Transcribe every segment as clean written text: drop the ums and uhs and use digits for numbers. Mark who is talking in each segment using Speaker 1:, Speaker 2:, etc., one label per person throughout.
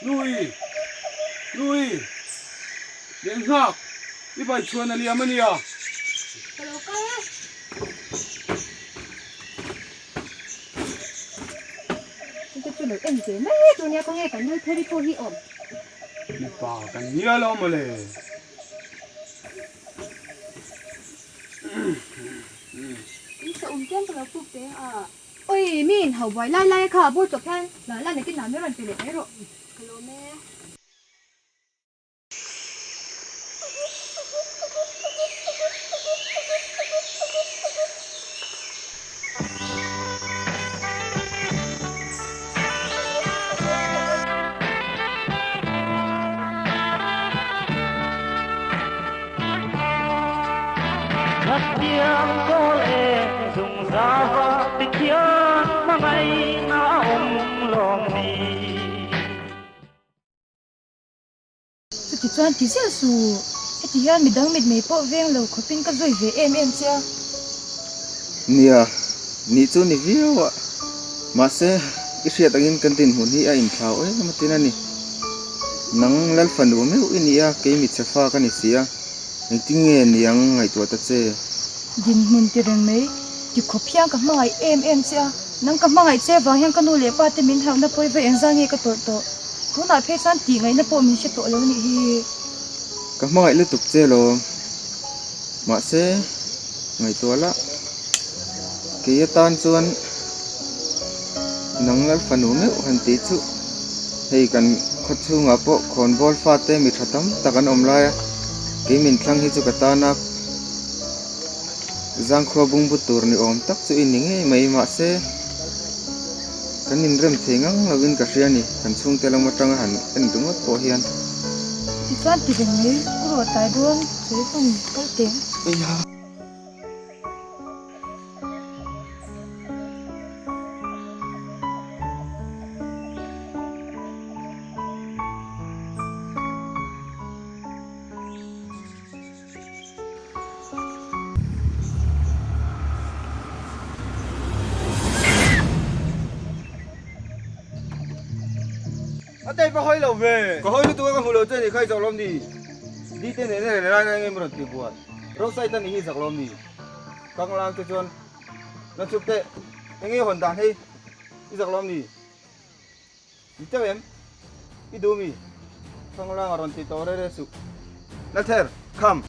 Speaker 1: Nui! Nui! Leh nghak, i bai chhuan a liam a nia.
Speaker 2: Ka lo kal e. Chute chu lo en ve mai tur nia, khawnge kan nui pheri pawh hi awm.
Speaker 1: Mipa kan nia lo mawle.
Speaker 2: In sa awm tlem ka lo puk teh a. Oi, mi in hau buai lai lai a kha bur chawp hian lah lah nakin ah min rawn pe leh mai rawh. Ka lawm e. Chutichuan ti zel su, heti hian midang mitmei pawh veng lo khawpin ka zui ve em em che a.
Speaker 3: Nia, nih chu ni viau a, mahse i hriat angin kan dinhmun hi a inthlau em atin a ni. Nang Lal fanu meuh i ni a, kei michhe fa ka ni si a, engtin nge niang ngaihtuah ta che?
Speaker 2: Dinhmun ti reng mai, ti khawp hian ka hmangaih em em che a, nang ka hmangaih che vang hian ka nu leh pa te min hlauhna pawi vawi engzah nge ka tawrh tawh? Tunah phei chuan tih ngaihna pawh min hre tawh lo nih hi.
Speaker 3: Ka hmangaih lutuk che lawm, mahse ngaihtuah lah, kei atan chuan nang Lal fanu meuh han tih chu hei kan khaw chhungah pawh khawnbawl fate mi tha tam tak an awm lai a, kei min thlang hi chu ka tana zangkhua bungbu tur ni awm tak chu i ni ngei mai mahse kan inrem thei ngang lovin ka hria a ni, kan chhungte lam atanga han en ringawt pawh hian.
Speaker 2: Tichuan ti reng mai, u rawh tlai dawn sawi hmun kal teh.
Speaker 3: A tei va hawi lo ve. Ka hawi lutuk a ka hmu lo che ni kha i zak lawm ni. Di te nen nen lai lai nge maw rawn ti buai. Roadside a ni hi i zak lawm ni. Kang lang te chuan rawn chhuk teh. Enge hawn dan hei i zak lawm ni. Ni teuh em? I duh mi? Kang lang a rawn ti tawh re re suh. Lalther, come.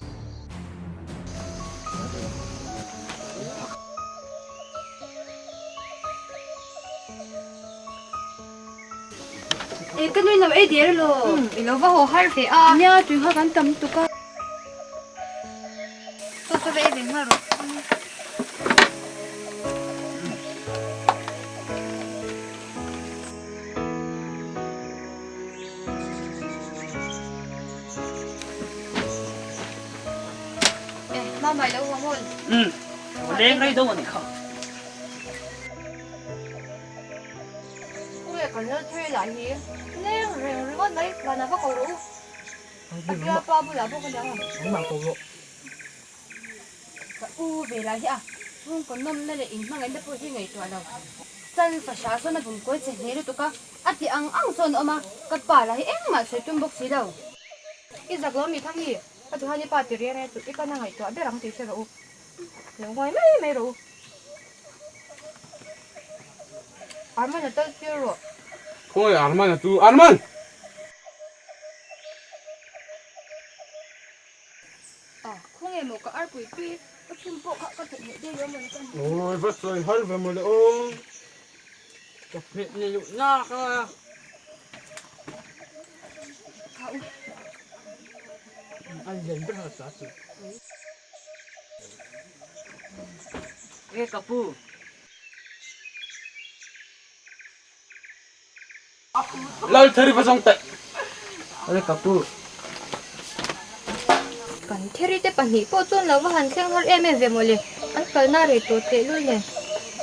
Speaker 2: E ka nui lo ei der lo. I lo va haw har ve a. Nia tui kha kan tam tuk a. Chaw chaw ve ei ve nghal rawh. E mama i lo haw mawl.
Speaker 4: Leng rei deuh a ni kha.
Speaker 2: Khawnge kan lal thei lah hi leng reng ringawt mai vanah va ko rawh u. A bialpa bulah bawk a ni ang.
Speaker 4: Nangmah ko rawh.
Speaker 2: Ka u ve lah hi a chhungkaw nawmna leh inhmangaihna pawh hi ngaihtuah lo. Chal fahra sawn a bumkawi che hle lutuk a, a ti ang ang sawn a awm a, ka pa lah hi engmah sawi tum bawk si lo. I zak lo mi thang hi, ka duhani pa ti riang e chu i pana ngaihtuah ber ang tih hre rawh u. Lo ngawi mai mai rawh u. Arman a tal tir rawh.
Speaker 1: Khawngaih Arman a tu Arman!
Speaker 2: A, khawngaih maw ka arpui pi ka chhun pawh kha ka theih hmeh daih awm a ni ka.
Speaker 1: Awi va sawi har ve mawle aw.
Speaker 4: Ka phet ni luh nak a.
Speaker 2: Kha u.
Speaker 4: A lian ber a ta chu. E ka pu.
Speaker 1: Lal Theri va zawng teh.
Speaker 4: Ale ka pu.
Speaker 2: Kan Theri te pahnih pawh chuan lo va han thleng har em em ve mawle. An kalna rei tawh teh lul nen.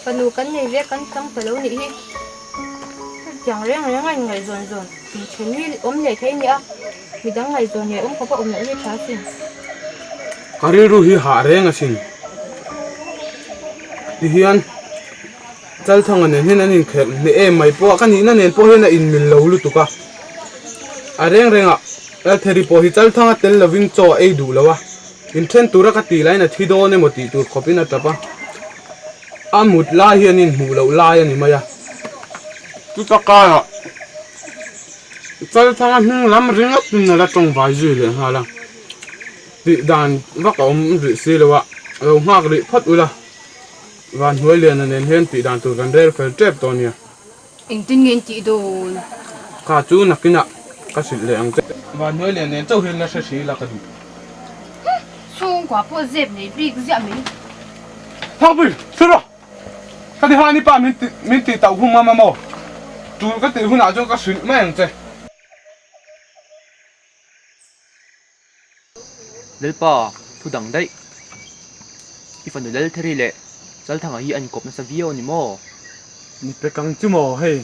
Speaker 2: Fanu kan nei ve kan chang ta lo nih hi. Hetiang reng reng a inngaihzawn zawn inthen mi awm leh thei nia. Midang ngaihzawn leh awm khawpa awm loh hi tha asin.
Speaker 1: Ka rilru hi hah reng asin. Tihian Chalthanga nen hian an inkhelh hneh em mai pawh a, ka nihna nen pawh hian a inmil lo lutuk a. A reng rengah Laltheri pawh hi Chalthanga tel lovin chaw a ei duh lo a, inthen tura ka tih laiin a thi dawn emaw tih tur khawpin a tap a, a mut lai hian inhmuh loh lai a ni mai a. Chuta karah Chalthanga hming lam ringawtin a la tawngvai zui leh nghal a, tih dan vak a awm rih si lo a, lo nghak rih phawt ula, Vanhnuailiana nen hian tih dan tur kan rel fel tep tawh a nia.
Speaker 2: Engtin nge in tih dawn?
Speaker 1: Kha chu nakinah ka hrilh leh ang che. Vanhnuai lian nen chauh hian la hre hri la ka duh.
Speaker 2: Chhungkua pawh zep nei bik ziah mai.
Speaker 1: Thangpui, thil rawh! Ka ti han i pa min min tih tauh hum ngam a maw? Tul ka tih hunah chuan ka hrilh mai ang che.
Speaker 5: Lalpa, thu dang daih. I fanu Laltheri leh Chalthanga hi an inkawp nasa viau a ni maw?
Speaker 1: Ni pek ang chu maw hei?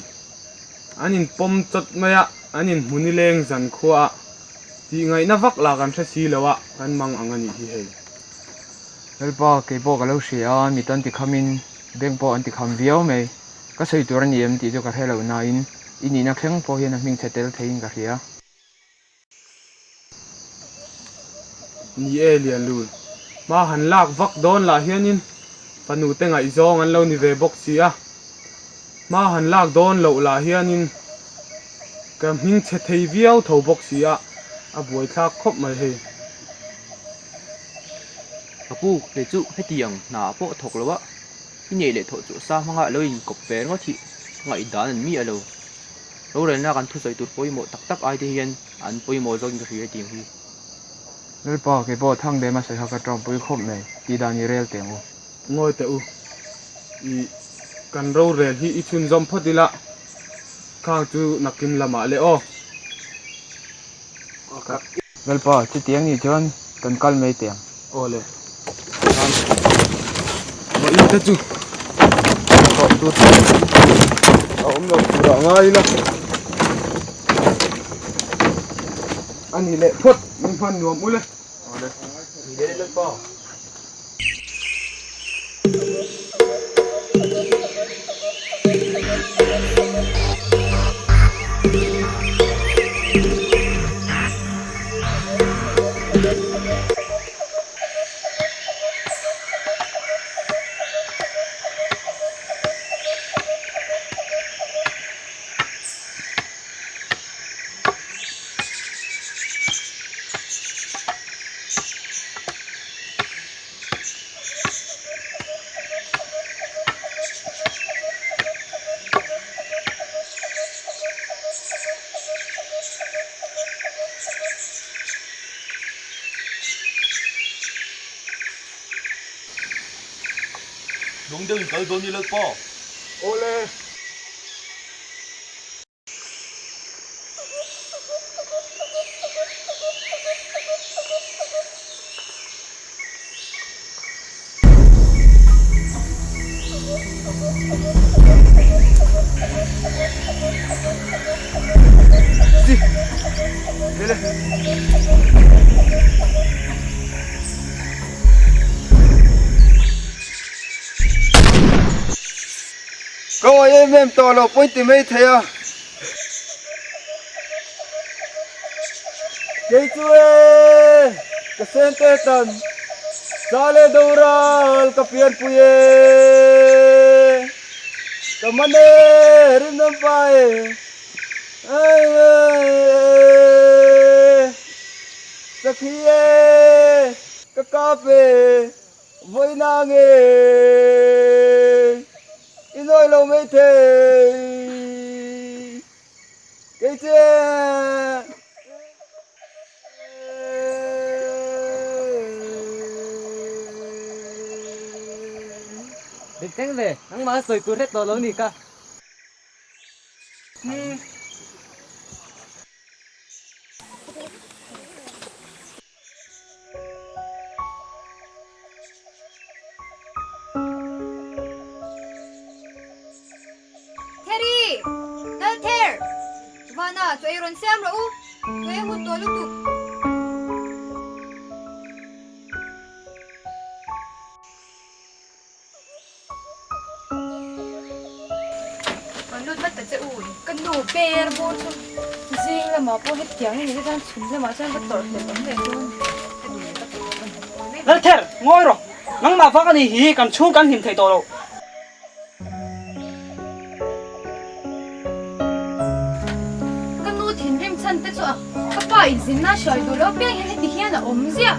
Speaker 1: An inpawm chawt mai a, an inhmu nileng zan khua a, tih ngaihna vak lah kan hre si lo a, kan mang ang a nih hi hei.
Speaker 6: Lalpa, kei pawh ka lo hria a, mit an ti khamin beng pawh an ti kham viau mai. Ka sawi tur a ni em tih chu ka hre lo nain i nihna thleng pawh hian a hmingchhe tel theiin ka hria.
Speaker 1: Ni e Lianlul, hma han lak vak dawn lah hianin fanu te ngaihzawng an lo ni ve bawk si a, hma han lak dawn loh lah hianin ka hming chhe thei viau tho bawk si a, a buaithlak khawp mai hei.
Speaker 5: Ka pu, kei chu hetiang hna pawh thawk lo a, i neih leh thawh chu sa hmanga lo inkawp ve ringawt hi ka ngaihdan an miah lo. Rorelna kan thusawi tur pawimawh tak tak ai te hian an pawimawh zawkin ka hria tiang hi.
Speaker 6: Lalpa, kei pawh thang dema sawi kha ka tawngpui khawp mai, tih dan i rel teh ang u.
Speaker 1: Ngawi teh u, i kan rorel hi i chhunzawm phawt ila, khang chu nakin lamah le aw.
Speaker 6: Lalpa, chutiang nih chuan kan kal mai teh ang.
Speaker 1: Aw le, kan vawiin te chu thawh tur a awm lo turah ngai ila a ni leh phawt min hman nuam ule.
Speaker 5: Aw le, ni leh Lalpa. Lung deuh in kal dawn ni Lalpa.
Speaker 1: Awle.
Speaker 3: Ka awi em em tawh lo pawi ti mai thei a. Kei chu e ka sen te tan sa leh doral ka pianpui e ka man e rinawm pa e sakhi e ka kap e vawiina nge i nawi lo mai thei kei che.
Speaker 4: Dik thleng ve, nangmah a sawi tur hret tawh lo ni ka.
Speaker 2: Theri! Lal Ther! Vana, chaw ei rawn siam rawh u! Chaw ei hun tawh lutuk! Rawn lut vat ta che u, ka nu ber bur chu. Zing lamah pawh hetiang i nih te chuan chhun lamah chuan ka tawrh hlelh awm leh dawn.
Speaker 4: Lalther, ngawi rawh. Nangmah vak a nih hi kan chhung kan hlim thei tawh lo.
Speaker 2: Ka nu thinrim chhan te chu a ka pa in zinna hruai duh lo piang hian heti hian a awm ziah.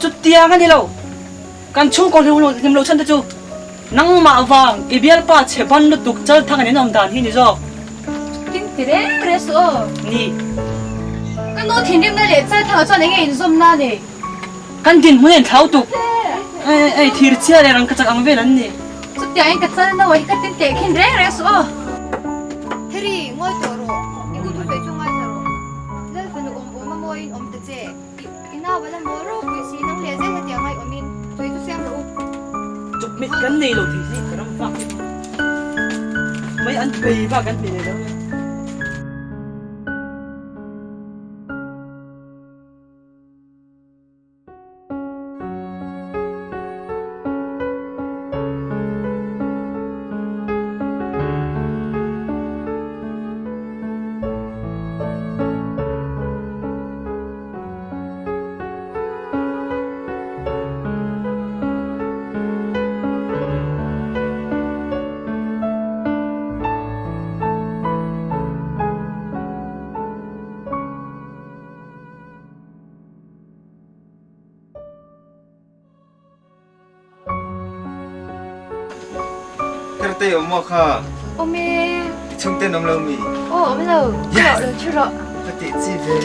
Speaker 4: Chutiang a ni lo. Kan chhungkaw hlim lo chhan te chu nangmah vang i bialpa chhe ban lutuk chal thang in an awm dan hi ni zawk.
Speaker 2: Tin ti reng reng suh aw.
Speaker 4: Ni.
Speaker 2: Ka nu thinrimna leh chal thangah chuan enge inzawmna a nei?
Speaker 4: Kan dinhmun a inthlau tuk. Ei thir chhia leh rangka chak ang vel an ni.
Speaker 2: Chutiangin ka chal no hi ka tin teh khin reng reng suh aw. Harry, ngawi tawh rawh. I u thu sawi chu ngaithla rawh. Lal fanu awm awm a mawiin awm ta che. I nau a la maw ropui si nang leh zel hetiang ai awmin sawi chu siam rawh u.
Speaker 4: Chawhmeh kan nei lo thei hi ka ram vak hi. Mai an bei vak an ti leh lo.
Speaker 3: Terte awm maw kha?
Speaker 2: Awm e.
Speaker 3: I chhungten awm lo mi?
Speaker 2: Aw awm lo. Yes. Lo thu rawh.
Speaker 3: Ka tih chi ve.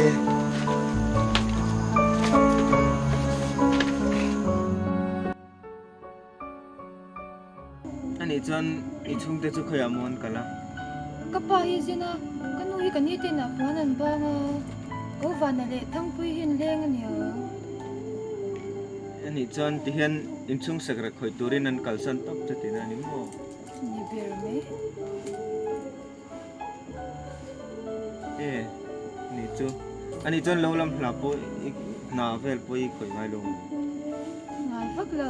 Speaker 3: Anih chuan i chhungte chu khawiah maw an kal a?
Speaker 2: Ka pa hi zin a, ka nu hi ka ni te inah puan an bang a, ko Vana leh Thangpui hi an leng a nia.
Speaker 3: Anih chuan tihian inchhung sekrek khawih turin an kalsan tawp che tihna a ni maw?
Speaker 2: Ni ber mai.
Speaker 3: E, ni chu. Anih chuan lo lam hla pawh i hna vel pawh i khawih ngai lo ang.
Speaker 2: Ngai vak lo.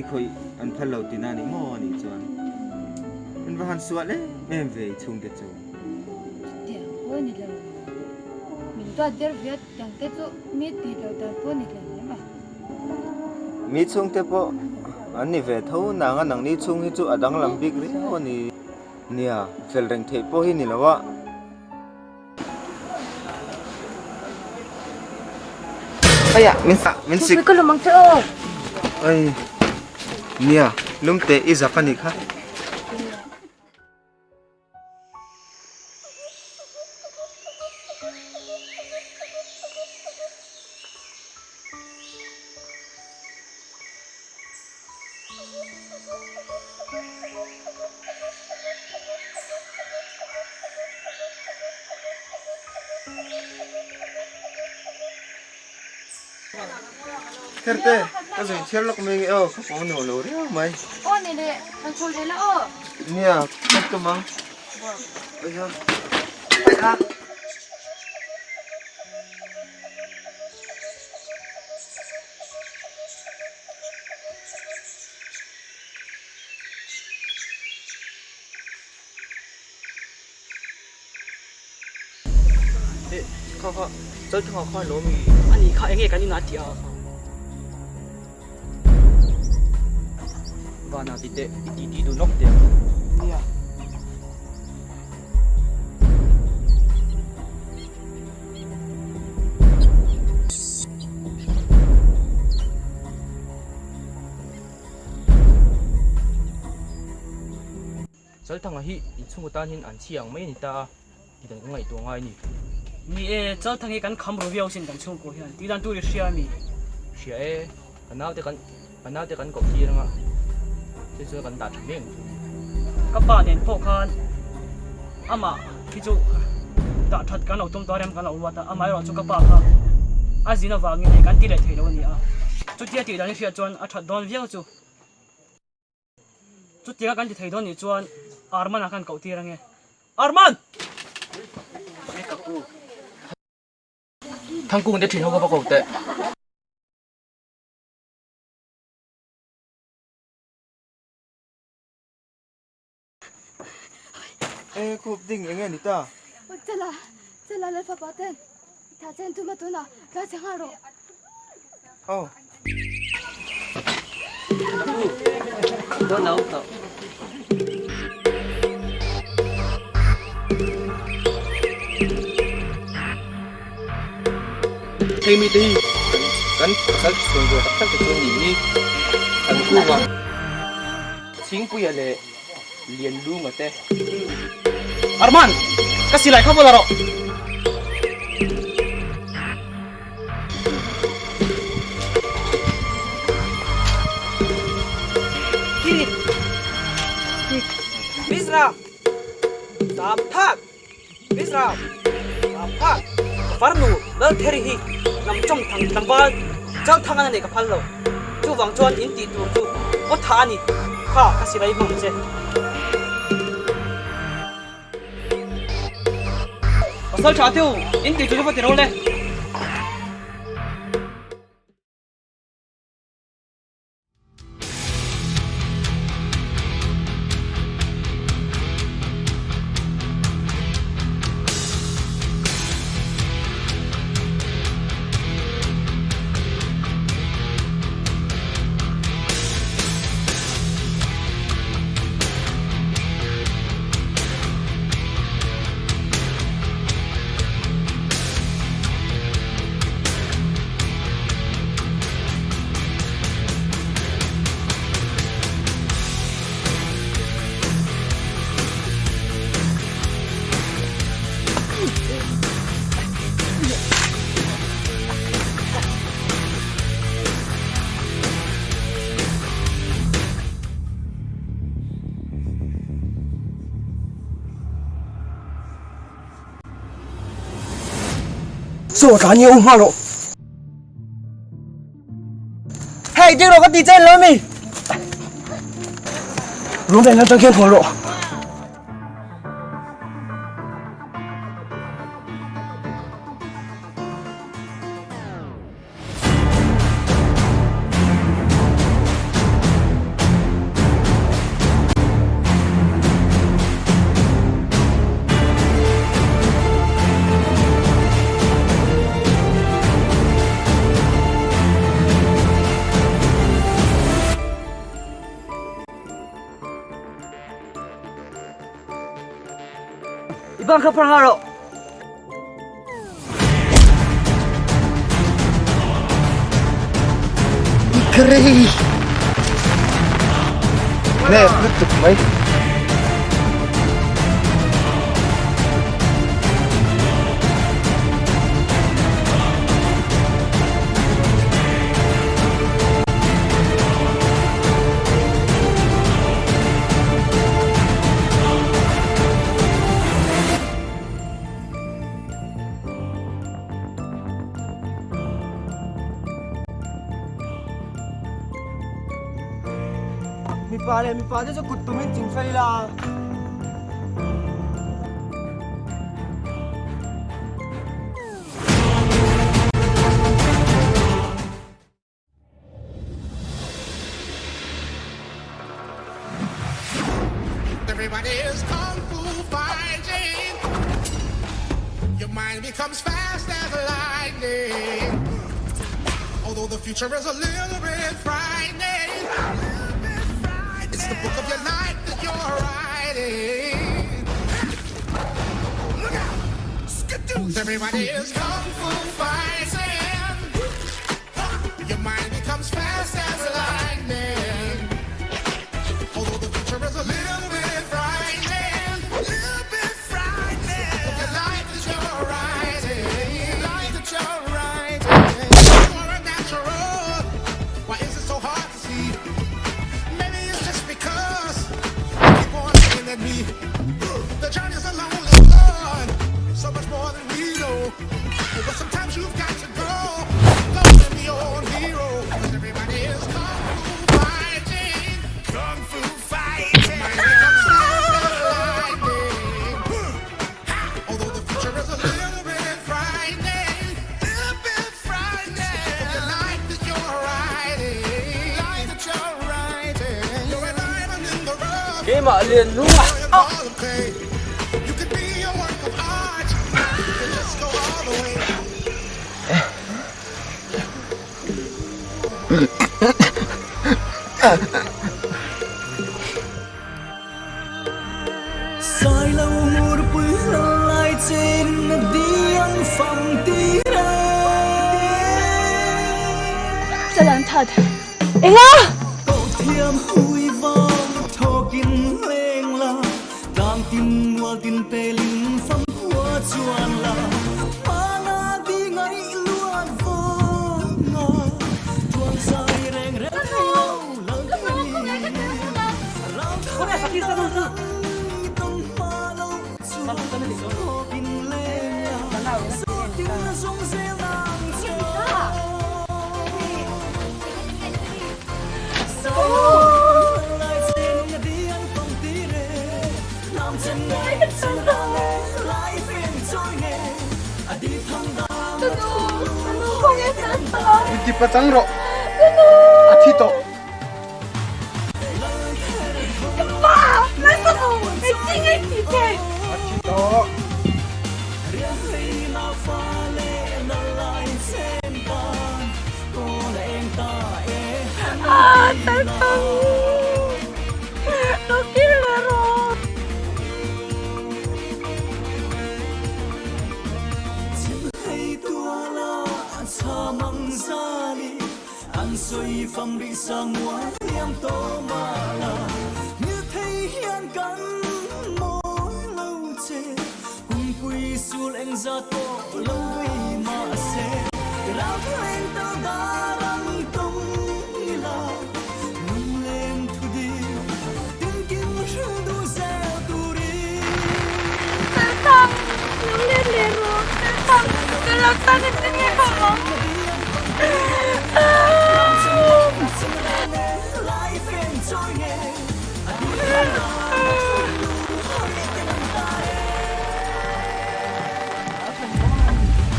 Speaker 3: I khawih an phal lo tihna a ni maw anih chuan. In va han sual em em ve i chhungte chu.
Speaker 2: Chutiang pawh a ni lo. Min duat der ve a tiang te chu mi tih loh dan pawh a ni hlei lem a.
Speaker 3: Mi chhungte pawh an ni ve tho nang a, nangni chhung hi chu a danglam bik riau a ni. Nia, fel reng theih pawh hi ni lo a. Aiah, min min sik.
Speaker 2: Ka lum ang che aw.
Speaker 3: Ai, nia, lum teh i zak a nih kha. Therte, ka zui thiam lawk mai nge aw, ka pawh nuam lo riau mai.
Speaker 2: Aw ni le, han chho leh la aw.
Speaker 3: Nia, ka tum ang. Aiha. Aiha.
Speaker 5: Kha kha Chalthanga khan lo mi.
Speaker 4: Ani kha enge kan inah tih a.
Speaker 5: Vana ti teh i ti ti dun lawk teh ang.
Speaker 4: Nia.
Speaker 5: Chalthanga hi inchhung atan hian an chhi ang mai a ni ta a, tih dan ka ngaihtuah ngai a ni.
Speaker 4: Ni e, Chalthang hi kan kham ru viau sin kan chhungkaw hian tih dan tur i hria a mi?
Speaker 5: Hria e, ka naute kan ka naute kan koh tir anga chu chuan kan dah tha hle ang chu.
Speaker 4: Ka pa nen pawh khan amah hi chu dah that kan lo tum tawh a rem kan lo ruat a, amaherawh chu ka pa kha a zin avangin hei kan ti leh thei lo a ni a, chutia tih dan i hriat chuan a that dawn viau chu. Chutianga kan ti thei dawn nih chuan Arman-a khan koh tir ange. Arman!
Speaker 5: Thangkung te thin ho ka va ko teh.
Speaker 3: E khup ding enge ni ta?
Speaker 2: Aw Chala, Chala lal fapa ten tha chen thum a tunah tla che nghal rawh.
Speaker 3: Aw.
Speaker 5: Hei mite hi kan pasal chhuan zawh tak tak te chu a nih hi an kung a. Chhingpuia leh Lianlunga te.
Speaker 4: Arman, ka silai kha vawla rawh.
Speaker 7: Mizram, Sam Thak, Mizram, Sam Thak, ka farnu Laltheri hi lam chawm thang tlangval chal thang a na nei ka phal lo. Chuvang chuan in tih tur chu aw tha a ni, kha ka silai hmang che.
Speaker 4: Pasal tha teu, in tih tur chu va ti ro le.
Speaker 7: Chaw tlan hi a um nghal rawh. Hei ding rawh ka ti chen lo mi. Room leh lam tang khian haw rawh. I bang kha phar nghal rawh.
Speaker 3: Grey. Nè, lutuk mai. Mipa leh mipa te chu kut tumin ching fel ila.
Speaker 8: Everybody is kung fu fighting. Your mind becomes fast as lightning. Although the future is a little bit frightening. It's the book of your life that you're writing. Look out! Skadoosh! Everybody is kung fu fighting. Your mind becomes fast as lightning. Although the future is a little bit frightening. Little bit frightening. Your life that you're writing. Life that you're writing. You are a natural. Why is it so hard to see? Maybe it's just because you keep on looking at me. The journey's a lonely one. So much more than we know. But sometimes you've got to go. Go and be your own hero. 'Cause everybody is kung fu fighting. Kung fu fighting. Although the future is a little bit frightening. Little bit frightening. The life that you're writing. Life that you're writing. You're a diamond in the rough.
Speaker 7: Keimah lian lung a.
Speaker 8: You're a ball of clay.
Speaker 9: Chalan that enga?
Speaker 1: Inti pachang rawh a thi tawh. A thi tawh.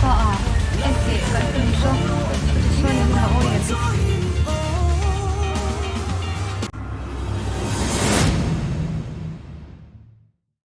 Speaker 2: Pa a, en teh kan tum saw.